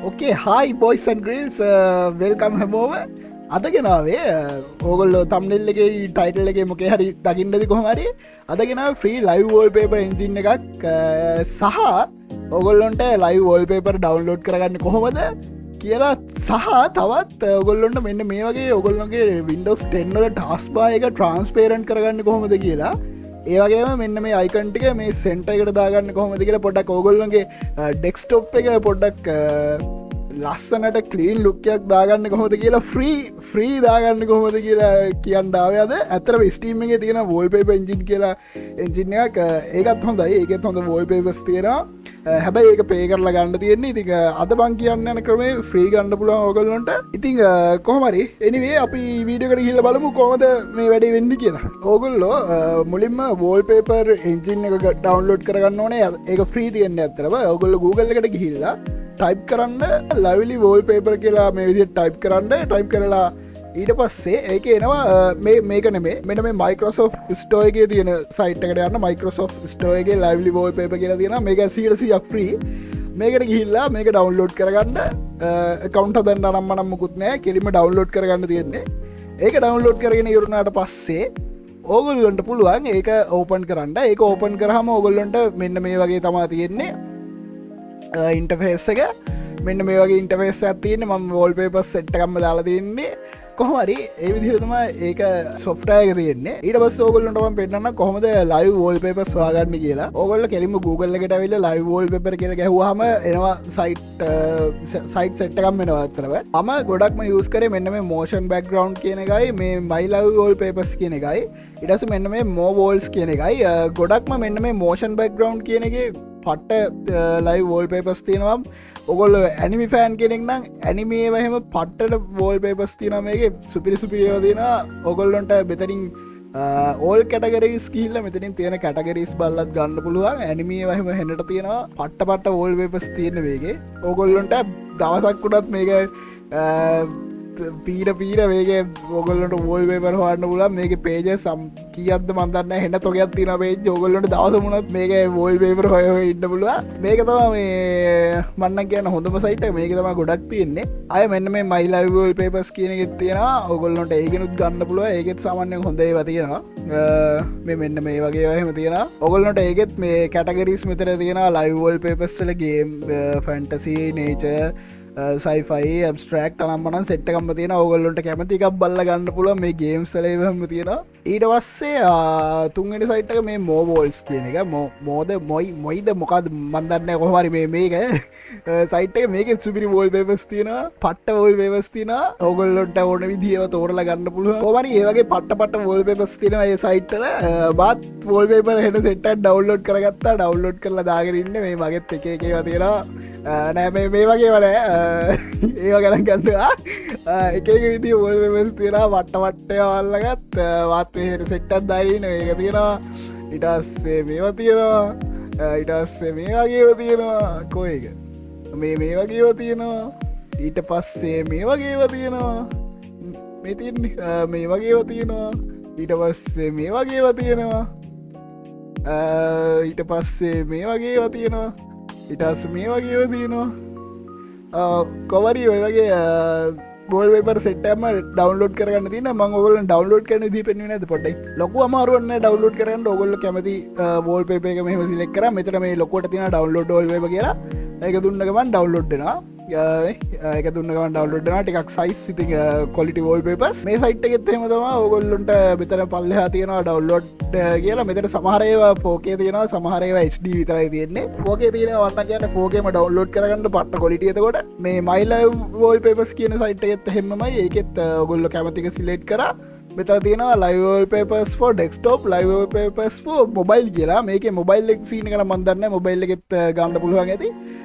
Okay, hi boys and girls, welcome හැමෝම. අද ගෙනාවේ ඕගොල්ලෝ තම්නෙල් එකේ, ටයිටල් එකේ මොකේ හරි දකින්නද කොහොම හරි, අද ගෙනාවේ ෆ්‍රී ලයිව් වෝල්පේපර් එන්ජින් එකක් සහ ඔයගොල්ලොන්ට ලයිව් වෝල්පේපර් ඩවුන්ලෝඩ් කරගන්න කොහොමද කියලා සහ තවත් ඔයගොල්ලොන්ට මෙන්න මේ වගේ ඔයගොල්ලොන්ගේ Windows 10 වල ටාස්ක් බාර් එක ට්‍රාන්ස්පේරන්ට් කරගන්න කොහොමද කියලා, ඒ වගේම මෙන්න මේ අයිකන් ටික මේ සෙන්ටර් එකට දාගන්න කොහොමද කියලා, පොඩ්ඩක් ඕගොල්ලොන්ගේ ඩෙස්ක්ටොප් එක පොඩ්ඩක් ලස්සනට ක්ලීන් ලුක් එකක් දාගන්න කොහොමද කියලා, ෆ්‍රී ෆ්‍රී දාගන්න කොහොමද කියලා කියන්න ආවේ අද. ඇත්තටම Steam එකේ තියෙන වෝල්පේපර් එන්ජින් කියලා එන්ජින් එකක්, ඒකත් හොඳයි. ඒකෙත් හොඳ වෝල්පේපර්ස් තියෙනවා. හැබැයි ඒක පේ කරලා ගන්න තියෙන්නේ. ඉතින් අද මං කියන්න යන ක්‍රමේ ෆ්‍රී ගන්න පුළුවන් ඕගොල්ලන්ට. ඉතින් කොහොම හරි එනිවේ අපි වීඩියෝ එකට ගිහිල්ලා බලමු කොහොමද මේ වැඩේ වෙන්නේ කියලා. ඕගොල්ලෝ මුලින්ම වෝල්පේපර් එන්ජින් එක ඩවුන්ලෝඩ් කරගන්න ඕනේ. ඒක ෆ්‍රී තියෙන්නේ ඇත්තටම. ඕගොල්ලෝ Google එකට ගිහිල්ලා ටයිප් කරන්න ලව්ලි වෝල්පේපර් කියලා. මේ විදිහට ටයිප් කරන්න. ටයිප් කරලා ඊට පස්සේ ඒක එනවා. මේ මේක නෙමේ, මෙන්න මේ Microsoft Store එකේ තියෙන සයිට් එකට යන්න. Microsoft Store එකේ ලව්ලි වෝල්පේපර් කියලා තියෙනවා. මේක 100%ක් ෆ්‍රී. මේකට ගිහිල්ලා මේක ඩවුන්ලෝඩ් කරගන්න. ඇකවුන්ට් හදන්න නම් මනම් මුකුත් නෑ, කෙලින්ම ඩවුන්ලෝඩ් කරගන්න තියෙන්නේ. ඒක ඩවුන්ලෝඩ් කරගෙන ඉවරනාට පස්සේ ඕගොල්ලන්ට පුළුවන් ඒක ඕපන් කරන්න. ඒක ඕපන් කරාම ඕගොල්ලන්ට මෙන්න මේ වගේ තමා තියෙන්නේ ඉන්ටර්ෆේස් එක. මෙන්න මේ වගේ ඉන්ටර්ෆේස් එකක් තියෙන්නේ. මම වෝල්පේපර්ස් සෙට් එකක්ම දාලා තියෙන්නේ. කොහොම හරි ඒ විදිහට තමයි ඒක සොෆ්ට්වෙයාර් එක තියෙන්නේ. ඊට පස්සේ ඕගොල්ලන්ට මම පෙන්නන්නම් කොහොමද ලයිව් වෝල්පේපර්ස් හොයාගන්නේ කියලා. ඕගොල්ලෝ කෙලින්ම Google එකට ඇවිල්ලා ලයිව් වෝල්පේපර් කියලා ගැහුවාම එනවා සයිට් සෙට් එකක් එනවා. ඇත්තටම මම ගොඩක්ම යූස් කරේ මෙන්න මේ මෝෂන් බැක්ග්‍රවුන්ඩ් කියන එකයි, මේ my live wallpapers කියන එකයි, ඊට පස්සේ මෙන්න මේ more walls කියන එකයි. ගොඩක්ම මෙන්න මේ මෝෂන් බැක්ග්‍රවුන්ඩ් කියන එකේ පට්ට ලයිව් වෝල්පේපර්ස් තියෙනවා. ඔගොල්ලෝ ඇනිමි ෆෑන් කෙනෙක් නම් ඇනිමි ඒවා එහෙම පට්ටට වෝල්පේපර්ස් තියෙනවා. මේකේ සුපිරි සුපිරි ඒවා තියෙනවා. ඔගොල්ලොන්ට මෙතනින් ඕල් කැටගරීස් ගිහිල්ලා මෙතනින් තියෙන කැටගරීස් බලලත් ගන්න පුළුවන්. ඇනිමි ඒවා එහෙම හෙනට තියෙනවා. පට්ට පට්ට වෝල්පේපර්ස් තියෙන මේකේ. ඔගොල්ලොන්ට දවසක් වුණත් මේක පීර පීර මේකේ ඔයගොල්ලන්ට වෝල්පේපර් හොයන්න පුළුවන්. මේකේ පේජස් කීයක්ද මන් දන්නේ නැහැ, හෙන තොගයක් තියෙනවා පේජ්. ඔයගොල්ලන්ට දවස වුණත් මේකේ වෝල්පේපර් හොය හොය ඉන්න පුළුවන්. මේක තමයි මේ මන් නම් කියන හොඳම සයිට් එක. මේක තමයි ගොඩක් තියෙන්නේ. ආය මෙන්න මේ my live wallpapers කියන එකෙත් තියෙනවා. ඔයගොල්ලන්ට ඒකෙනුත් ගන්න පුළුවන්. ඒකෙත් සාමාන්‍යයෙන් හොඳ ඒවා තියෙනවා. මේ මෙන්න මේ වගේ ඒවා එහෙම තියෙනවා. ඔයගොල්ලන්ට ඒකෙත් මේ කැටගරීස් මෙතන තියෙනවා. ලයිව් වෝල්පේපර්ස් වල game, fantasy, nature, scifi, abstract අනම්මනම් සෙට් එකක්ම තියෙනවා. ඕගොල්ලන්ට කැමති එකක් බලලා ගන්න පුළුවන්. මේ ගේම්ස් වල ඒවා හැම තියෙනවා. ඊට පස්සේ තුන්වෙනි සයිට් එක මේ මෝ වෝල්ස් කියන එක. මෝද මොයි මොයිද මොකද්ද මන් දන්නේ නැහැ. කොහොම හරි මේ මේක සයිට් එක. මේකෙත් සුපිරි වෝල්පේපර්ස් තියෙනවා. පට්ට වෝල්පේපර්ස් තියෙනවා. ඕගොල්ලන්ට ඕන විදිහව තෝරලා ගන්න පුළුවන්. කොහොම හරි ඒ වගේ පට්ට පට්ට වෝල්පේපර්ස් තියෙනවා මේ සයිට් වල. බාත් වෝල්පේපර් හෙන සෙට් එකක් ඩවුන්ලෝඩ් කරගත්තා. ඩවුන්ලෝඩ් කරලා දාගෙන ඉන්නේ. මේ මගෙත් එක එක ඒවා තියෙනවා. නෑ, මේ මේ වගේ ඒවා නෑ. ඒවා ගණන් ගන්නවා. එක එක විදිහ වෝල්පේපර්ස් තියෙනවා. වට්ට වට්ට ඒවා අල්ලගත් වාත් මේ හෙන සෙට් එකක් දාගෙන ඉන්න. මේක තියෙනවා. ඊට පස්සේ මේවා තියෙනවා. ඊට පස්සේ මේ වගේ ඒවා තියෙනවා. කො ඒක මේ මේ වගේ ඒවා තියෙනවා. ඊට පස්සේ මේ වගේ ඒවා තියෙනවා. මේ තියෙන්නේ මේ වගේ ඒවා තියෙනවා. ඊට පස්සේ මේ වගේ ඒවා තියෙනවා. ඊට පස්සේ මේ වගේ ඒවා තියෙනවා. ඊට පස්සේ මේ වගේ ඒවා තියෙනවා. කොවරි ඔය වගේ වෝල්පේපර් සෙට් එකක්ම ඩවුන්ලෝඩ් කරගන්න තියෙනවා. මම ඔයගොල්ලන් ඩවුන්ලෝඩ් කරන විදිහ පෙන්නුවේ නැද්ද පොඩ්ඩක්? ලොකු අමාරුවක් නෑ ඩවුන්ලෝඩ් කරගන්න. ඔයගොල්ලෝ කැමති වෝල්පේපර් එක මෙහෙම සිලෙක්ට් කරා. මෙතන මේ ලොකුවට තියෙනවා ඩවුන්ලෝඩ් වෝල්පේපර් කියලා. ඒක දුන්න ගමන් ඩවුන්ලෝඩ් වෙනවා. ඒක දුන්න ගමන් ඩවුන්ලෝඩ් වෙනවා. ටිකක් සයිස් ඉතින් ක්වොලිටි වෝල්පේපර්ස්. මේ සයිට් එකෙත් එහෙම තමයි. ඔයගොල්ලන්ට මෙතන පල්ලෙහා තියෙනවා ඩවුන්ලෝඩ් කියලා. මෙතන සමහර ඒවා 4K තියෙනවා, සමහර ඒවා HD විතරයි තියෙන්නේ. 4K තියෙනවා වන්න කියන්නේ 4K ම ඩවුන්ලෝඩ් කරගන්න පට්ට ක්වොලිටි. එතකොට මේ my live wallpapers කියන සයිට් එකෙත් එහෙමමයි. ඒකෙත් ඔයගොල්ලෝ කැමති එක සිලෙක්ට් කරා. මෙතන තියෙනවා live wallpapers for desktop, live wallpapers for mobile කියලා. මේකේ මොබයිල් එක සීන් එක නම් මන් දන්නේ නැහැ. මොබයිල් එකෙත් ගන්න පුළුවන් ඇති.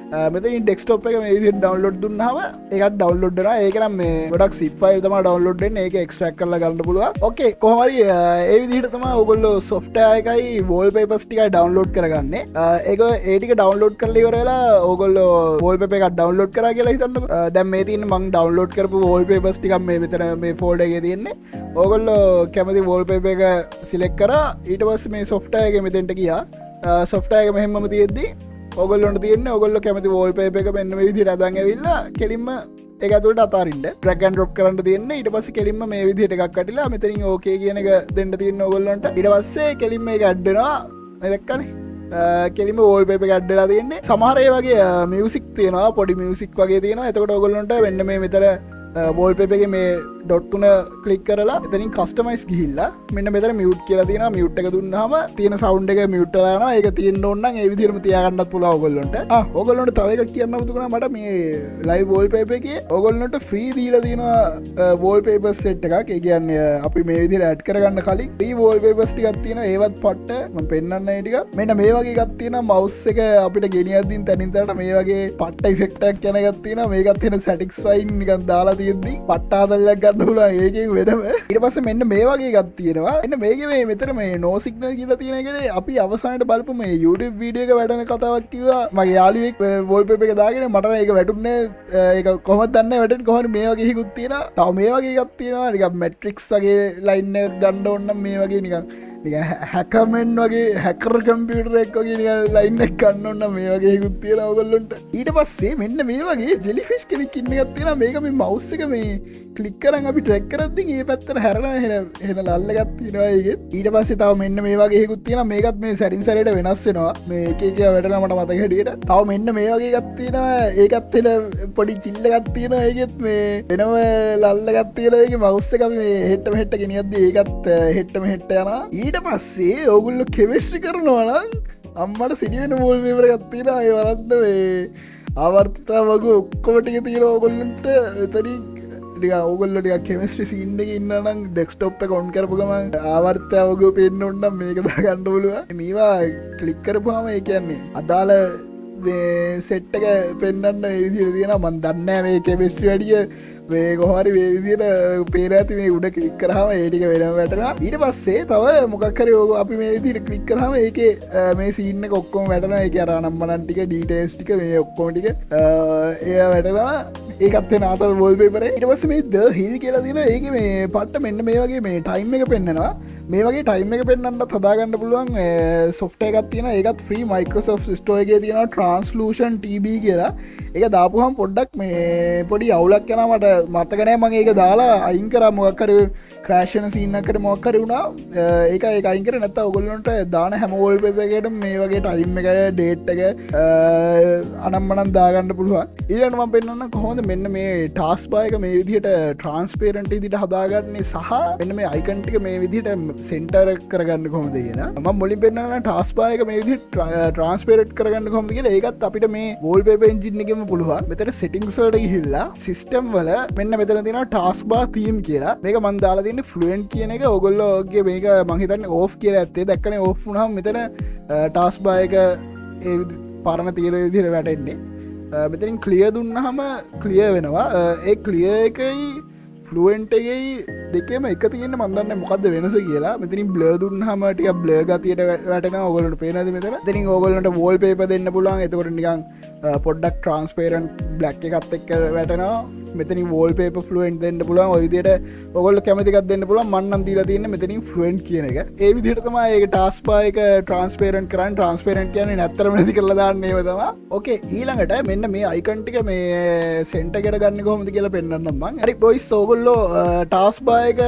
මෙතනින් ඩෙස්ක්ටොප් එක මේ විදිහට ඩවුන්ලෝඩ් දුන්නාම ඒකත් ඩවුන්ලෝඩ් වෙනවා. ඒක නම් මේ ගොඩක් zip file තමයි ඩවුන්ලෝඩ් වෙන්නේ. ඒක එක්ස්ට්‍රැක්ට් කරලා ගන්න පුළුවන්. ඕකේ, කොහොම හරි ඒ විදිහට තමයි ඔයගොල්ලෝ සොෆ්ට්වෙයාර් එකයි වෝල්පේපර්ස් ටිකයි ඩවුන්ලෝඩ් කරගන්නේ. ඒක ඒ ටික ඩවුන්ලෝඩ් කරලා ඉවර වෙලා ඔයගොල්ලෝ වෝල්පේපර් එකක් ඩවුන්ලෝඩ් කරා කියලා හිතන්නකෝ. දැන් මේ තියෙන්නේ මං ඩවුන්ලෝඩ් කරපු වෝල්පේපර්ස් ටිකක් මේ මෙතන මේ ෆෝල්ඩර් එකේ තියෙන්නේ. ඔයගොල්ලෝ කැමති වෝල්පේපර් එක සිලෙක්ට් කරා. ඊට පස්සේ මේ සොෆ්ට්වෙයාර් එක මෙතෙන්ට ගියා. සොෆ්ට්වෙයාර් එක මෙහෙමම තියෙද්දි ඔයගොල්ලොන්ට තියෙන්නේ ඔයගොල්ලෝ කැමති වෝල්පේපර් එක මෙන්න මේ විදිහට අදන් ඇවිල්ලා කෙලින්ම ඒක ඇතුළට අතාරින්න. ඩ්‍රැග් ඇන්ඩ් ඩ්‍රොප් කරන්න තියෙන්නේ. ඊට පස්සේ කෙලින්ම මේ විදිහට එකක් වැටිලා මෙතනින් ඕකේ කියන එක දෙන්න තියෙන්නේ ඔයගොල්ලන්ට. ඊට පස්සේ කෙලින්ම මේක ඇඩ් වෙනවා. මේ දැක්කනේ. කෙලින්ම වෝල්පේපර් එක ඇඩ් වෙලා තියෙන්නේ. සමහර ඒ වගේ මියුසික් තියෙනවා, පොඩි මියුසික් වගේ තියෙනවා. එතකොට ඔයගොල්ලන්ට මෙන්න මේ මෙතන වෝල්පේපර් එකේ මේ ඩොට් තුන ක්ලික් කරලා එතනින් කස්ටමයිස් ගිහිල්ලා මෙන්න මෙතන මියුට් කියලා තියෙනවා. මියුට් එක දුන්නාම තියෙන සවුන්ඩ් එක මියුට් වෙලා යනවා. ඒක තියෙන්න ඕන නම් ඒ විදිහටම තියාගන්නත් පුළුවන් ඔයගොල්ලන්ට. ඔයගොල්ලන්ට තව එකක් කියන්න අමතක වුණා මට. මේ ලයිව් වෝල්පේපර් එකේ ඔයගොල්ලන්ට ෆ්‍රී දීලා තියෙනවා වෝල්පේපර් සෙට් එකක්. ඒ කියන්නේ අපි මේ විදිහට ඇඩ් කරගන්න කලින් ෆ්‍රී වෝල්පේපර්ස් ටිකක් තියෙනවා. ඒවත් පට්ට මම පෙන්නන්න ඒ ටික. මෙන්න මේ වගේ එකක් තියෙනවා. මවුස් එක අපිට ගෙනියද්දින් තැනින් තැනට මේ වගේ පට්ට ඉෆෙක්ට් එකක් යන එකක් තියෙනවා. මේකත් වෙන සැටිස්ෆයින් නිකන් දාලා තියෙද්දි පට්ට ආදල්යක් ගන්න පුළුවන් ඒකෙන් වෙනම. ඊට පස්සේ මෙන්න මේ වගේ එකක් තියෙනවා. එන්න මේකේ මේ මෙතන මේ නෝ සිග්නල් කියලා තියෙන එකනේ අපි අවසානයේ බලපු මේ YouTube video එක වැටෙන කතාවක් කිව්වා. මගේ යාළුවෙක් වෝල්පේපර් එක දාගෙන මට නම් ඒක වැටුන්නේ නෑ. ඒක කොහොමද දන්නේ නෑ වැටෙන්නේ කොහොමද. මේ වගේ එකකුත් තියෙනවා. තව මේ වගේ එකක් තියෙනවා. නිකන් මැට්‍රික්ස් වගේ ලයින් එකක් ගන්න ඕන නම් මේ වගේ නිකන් නිකන් හැකර්මෙන් වගේ හැකර් කම්පියුටර් එකක් වගේ නිකන් ලයින් එකක් ගන්න ඕන නම් මේ වගේ එකකුත් තියෙනවා ඔයගොල්ලන්ට. ඊට පස්සේ මෙන්න මේ වගේ ජෙලිෆිෂ් කෙනෙක් ඉන්න එකක් තියෙනවා. මේක මේ මවුස් එක මේ ක්ලික් කරන් අපි ට්‍රැක් කරද්දී මේ පැත්තට හැරෙනවා. එහෙන ලල්ල එකක් තියෙනවා ඒකෙත්. ඊට පස්සේ තව මෙන්න මේ වගේ එකකුත් තියෙනවා. මේකත් මේ සැරින් සැරේට වෙනස් වෙනවා. මේ එක එක ඒවා වැටෙනවා මට මතක හැටියට. තව මෙන්න මේ වගේ එකක් තියෙනවා. ඒකත් එන පොඩි චිල් එකක් තියෙනවා. ඒකෙත් මේ වෙනම ලල්ල එකක් තියෙනවා. ඒකේ මවුස් එක අපි මේ හෙට්ටම හෙට්ට ගෙනියද්දී ඒකත් හෙට්ටම හෙට්ට යනවා. ඊට පස්සේ ඔයගොල්ලෝ කෙමිස්ට්‍රි කරනවා නම් අම්මට සිරි වෙන වෝල්පේපර් එකක් තියෙනවා. ඒ බලන්න මේ ආවර්තිතා වගේ ඔක්කොම ටික තියෙනවා ඔයගොල්ලන්ට. එතනින් ටිකක් ඔයගොල්ලෝ ටිකක් කෙමිස්ට්‍රි සීන් එකේ ඉන්නවා නම් ඩෙස්ක්ටොප් එක ඔන් කරපු ගමන් ආවර්තිතා වගේ පේන්න ඕන නම් මේක දාගන්න පුළුවන්. මේවා ක්ලික් කරපුවාම ඒ කියන්නේ අදාළ මේ සෙට් එක පෙන්වන්න මේ විදිහට තියෙනවා. මං දන්නේ නෑ මේ කෙමිස්ට්‍රි වැඩිය මේ කොහොම හරි මේ විදිහට පේන ඇති. මේ උඩ ක්ලික් කරාම ඒ ටික වෙනම වැටෙනවා. ඊට පස්සේ තව මොකක් හරි ඔය අපි මේ විදිහට ක්ලික් කරාම ඒකේ මේ සීන් එක ඔක්කොම වැටෙනවා. ඒකේ අර අනම්මනම් ටික ඩීටේල්ස් ටික මේ ඔක්කොම ටික ඒවා වැටෙනවා. ඒකත් වෙන ආතල් වෝල්පේපර් එක. ඊට පස්සේ මේ ද හිල් කියලා තියෙනවා. ඒකේ මේ පට්ට මෙන්න මේ වගේ මේ ටයිම් එක පෙන්නනවා. මේ වගේ ටයිම් එක පෙන්නන්නත් හදාගන්න පුළුවන් සොෆ්ට්වෙයාර් එකක් තියෙනවා. ඒකත් ෆ්‍රී Microsoft Store එකේ තියෙනවා Translucent TB කියලා. ඒක දාපුවහම පොඩ්ඩක් මේ පොඩි අවුලක් යනවා. මට මතක නෑ මම ඒක දාලා අයින් කරා. මොකක් හරි ක්‍රෑෂ් වෙන සීන් එකක් හරි මොකක් හරි වුණා. ඒක ඒක අයින් කරේ නැත්තම් ඔයගොල්ලන්ට දාන හැම වෝල්පේපර් එකකටම මේ වගේ ටයිම් එක ඩේට් එක අනම්මනම් දාගන්න පුළුවන්. ඊළඟට මම පෙන්නන්නම් කොහොමද මෙන්න මේ ටාස්ක් බාර් එක මේ විදිහට ට්‍රාන්ස්පේරන්ට් විදිහට හදාගන්නේ සහ මෙන්න මේ අයිකන් ටික මේ විදිහට සෙන්ටර් කරගන්න කොහොමද කියලා. මම මුලින් පෙන්නන්නම් ටාස්ක් බාර් එක මේ විදිහට ට්‍රාන්ස්පේරන්ට් කරගන්න කොහොමද කියලා. ඒකත් අපිට මේ වෝල්පේපර් එන්ජින් එකෙම පුළුවන්. මෙතන සෙටින්ග්ස් වලට ගිහිල්ලා සිස්ටම් වල මෙන්න මෙතන තියෙනවා ටාස්ක් බාර් තීම් කියලා. මේක මම දාලා තියෙන්නේ ෆ්ලුਐන්ට් කියන එක. ඔයගොල්ලෝගේ මේක මං හිතන්නේ ඕෆ් කියලා ඇත්තේ. දැක්කනේ ඕෆ් වුණාම මෙතන ටාස්ක් බාර් එක ඒ පරණ තියෙන විදිහට වැටෙන්නේ. මෙතනින් ක්ලියර් දුන්නාම ක්ලියර් වෙනවා. ඒ ක්ලියර් එකයි ෆ්ලුਐන්ට් එකයි දෙකේම එක තියෙන්නේ මං දන්නේ මොකද්ද වෙනස කියලා. මෙතනින් බ්ලර් දුන්නාම ටිකක් බ්ලර් ගතියට වැටෙනවා. ඔයගොල්ලන්ට පේනවද මෙතන? මෙතනින් ඔයගොල්ලන්ට වෝල්පේපර් දෙන්න පුළුවන්. එතකොට නිකන් පොඩ්ඩක් ට්‍රාන්ස්පේරන්ට් බ්ලැක් එකත් එක්ක වැටෙනවා. මෙතනින් වෝල්පේපර් ෆ්ලුਐන්ට් දෙන්න පුළුවන්. ඔය විදිහට ඔයගොල්ලෝ කැමති එකක් දෙන්න පුළුවන්. මං නම් දීලා තියෙන්නේ මෙතනින් ෆ්ලුਐන්ට් කියන එක. ඒ විදිහට තමයි ඒක ටාස්ක් බාර් එක ට්‍රාන්ස්පේරන්ට් කරන්නේ. ට්‍රාන්ස්පේරන්ට් කියන්නේ නැත්තරම නැති කරලා දාන්නේ ඒව තමයි. ඕකේ ඊළඟට මෙන්න මේ අයිකන් ටික මේ සෙන්ටර් එකට ගන්න කොහොමද කියලා පෙන්නන්නම් මං. හරි බොයිස් ඔයගොල්ලෝ ටාස්ක් බාර් එක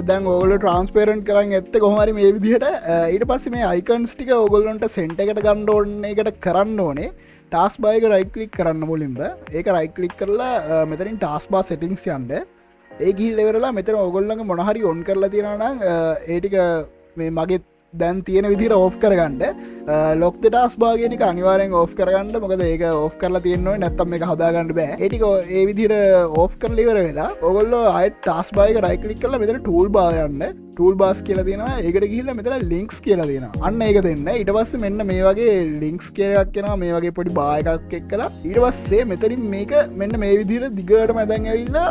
දැන් ඔයගොල්ලෝ ට්‍රාන්ස්පේරන්ට් කරන් ඇත්තේ කොහොම හරි මේ විදිහට. ඊට පස්සේ මේ අයිකන්ස් ටික ඔයගොල්ලන්ට සෙන්ටර් එකට ගන්න ඕනේ. එකට කරන්න ඕනේ ටාස්ක් බාර් එක රයිට් ක්ලික් කරන්න මුලින්ම. ඒක රයිට් ක්ලික් කරලා මෙතනින් ටාස්ක් බාර් සෙටින්ග්ස් යන්න. ඒ ගිහිල්ලා ඉවරලා මෙතන ඔයගොල්ලන්ගේ මොන හරි ඔන් කරලා තියෙනවා නම් ඒ ටික මේ මගේ දැන් තියෙන විදිහට ඕෆ් කරගන්න. ලොක් ද ටාස්ක් බාර් කියන එක අනිවාර්යෙන් ඕෆ් කරගන්න. මොකද ඒක ඕෆ් කරලා තියෙන්න ඕනේ, නැත්තම් මේක හදාගන්න බෑ. ඒ ටික ඒ විදිහට ඕෆ් කරලා ඉවර වෙලා ඔයගොල්ලෝ ආයෙත් ටාස්ක් බාර් එක රයිට් ක්ලික් කරලා මෙතන ටූල් බාර් යන්න. ටූල් බාර්ස් කියලා තියෙනවා. ඒකට ගිහිල්ලා මෙතන ලින්ක්ස් කියලා තියෙනවා. අන්න ඒක දෙන්න. ඊට පස්සේ මෙන්න මේ වගේ ලින්ක්ස් කියලා එකක් එනවා. මේ වගේ පොඩි බාර් එකක් එක්කලා. ඊට පස්සේ මෙතනින් මේක මෙන්න මේ විදිහට දිගටම ඇදන් ඇවිල්ලා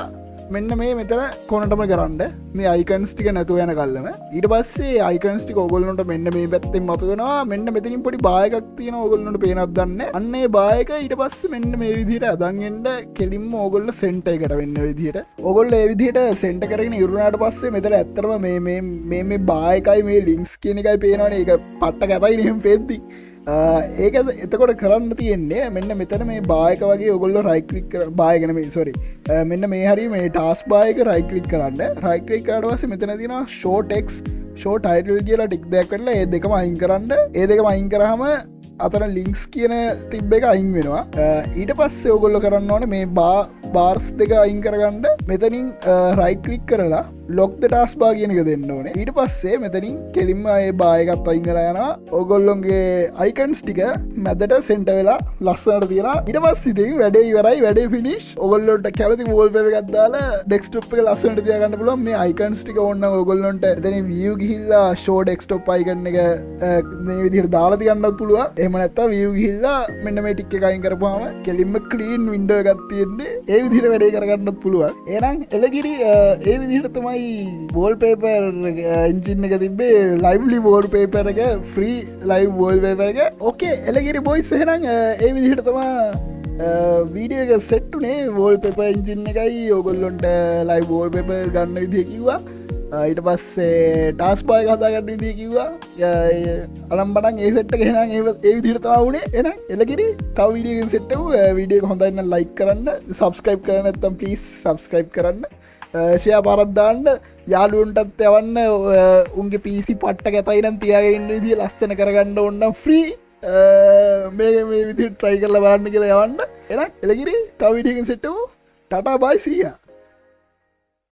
මෙන්න මේ මෙතන කොනටම කරන්න මේ අයිකන්ස් ටික නැතුව යන කල්ලම. ඊට පස්සේ අයිකන්ස් ටික ඕගොල්ලන්ට මෙන්න මේ පැත්තෙන් මතුවෙනවා. මෙන්න මෙතනින් පොඩි බාර් එකක් තියෙනවා. ඕගොල්ලන්ට පේනවද දන්නේ නැහැ. අන්න ඒ බාර් එක ඊට පස්සේ මෙන්න මේ විදිහට අදන් එන්න කෙලින්ම ඕගොල්ලෝ සෙන්ටර් එකට වෙන්න විදිහට. ඕගොල්ලෝ ඒ විදිහට සෙන්ටර් කරගෙන ඉවර වුණාට පස්සේ මෙතන ඇත්තටම මේ මේ මේ මේ බාර් එකයි මේ ලින්ක්ස් කියන එකයි පේනවනේ. ඒක පට්ට කැතයි නේ එහෙම පෙද්දි. ඒක එතකොට කරන්න තියෙන්නේ මෙන්න මෙතන මේ බාර් එක වගේ ඔයගොල්ලෝ රයිට් ක්ලික් කර, බාර් එක නෙමෙයි, සෝරි, මෙන්න මේ හරිය මේ ටාස්ක් බාර් එක රයිට් ක්ලික් කරන්න. රයිට් ක්ලික් කරාට පස්සේ මෙතන තියෙනවා ෂෝ ටෙක්ස්ට්, ෂෝ ටයිටල් කියලා ටික් දෙයක් කරලා ඒ දෙකම අයින් කරන්න. ඒ දෙකම අයින් කරාම අතන ලින්ක්ස් කියන තිබ්බ එක අයින් වෙනවා. ඊට පස්සේ ඔයගොල්ලෝ කරන්න ඕනේ මේ බාර්ස් දෙක අයින් කරගන්න මෙතනින් රයිට් ක්ලික් කරලා ලොක් ද ටාස්ක් බාර් කියන එක දෙන්න ඕනේ. ඊට පස්සේ මෙතනින් කෙලින්ම ඒ බාර් එකත් අයින් වෙලා යනවා. ඔයගොල්ලොන්ගේ අයිකන්ස් ටික මැදට සෙන්ටර් වෙලා ලස්සනට තියෙනවා. ඊට පස්සේ ඉතින් වැඩේ ඉවරයි, වැඩේ ෆිනිෂ්. ඔයගොල්ලොන්ට කැමති වෝල්පේපර් එකක් දාලා ඩෙස්ක්ටොප් එක ලස්සනට තියාගන්න පුළුවන්. මේ අයිකන්ස් ටික ඕන නම් ඔයගොල්ලොන්ට එතනින් view ගිහිල්ලා show desktop icon එක මේ විදිහට දාලා තියන්නත් පුළුවන්. එහෙම නැත්නම් view ගිහිල්ලා මෙන්න මේ ටික් එක අයින් කරපුවාම කෙලින්ම ක්ලීන් වින්ඩෝ එකක් තියෙන්නේ. ඒ විදිහට වැඩේ කරගන්නත් පුළුවන්. එහෙනම් එලගිරි, ඒ විදිහට තමයි වෝල්පේපර් එන්ජින් එක තිබ්බේ, ලයිව්ලි වෝල්පේපර් එක, ෆ්‍රී ලයිව් වෝල්පේපර් එක. ඕකේ එලගිරි බොයිස්, එහෙනම් ඒ විදිහට තමයි වීඩියෝ එක සෙට් උනේ. වෝල්පේපර් එන්ජින් එකයි ඔයගොල්ලොන්ට ලයිව් වෝල්පේපර් ගන්න විදිහ කිව්වා. ඊට පස්සේ ටාස්ක් බාර් එක හදාගන්න විදිහ කිව්වා. අලම්බඩන් ඒ සෙට් එක එහෙනම් ඒ විදිහට තමයි වුනේ. එහෙනම් එලගිරි, තව වීඩියෝ එකකින් සෙට් වෙමු. වීඩියෝ එක හොඳයි නම් ලයික් කරන්න, සබ්ස්ක්‍රයිබ් කරන්න නැත්නම් ප්ලීස් සබ්ස්ක්‍රයිබ් කරන්න, ෂෙයා පාරක් දාන්න, යාළුවන්ටත් යවන්න. උන්ගේ PC පට්ට කැතයි නම් තියාගෙන ඉන්න විදිය ලස්සන කරගන්න ඕන නම් ෆ්‍රී මේ විදිහට try කරලා බලන්න කියලා යවන්න. එහෙනම් එලගිරි, තව වීඩියෝ එකකින් සෙට් වෙමු. ටාටා, බයි, සී යා.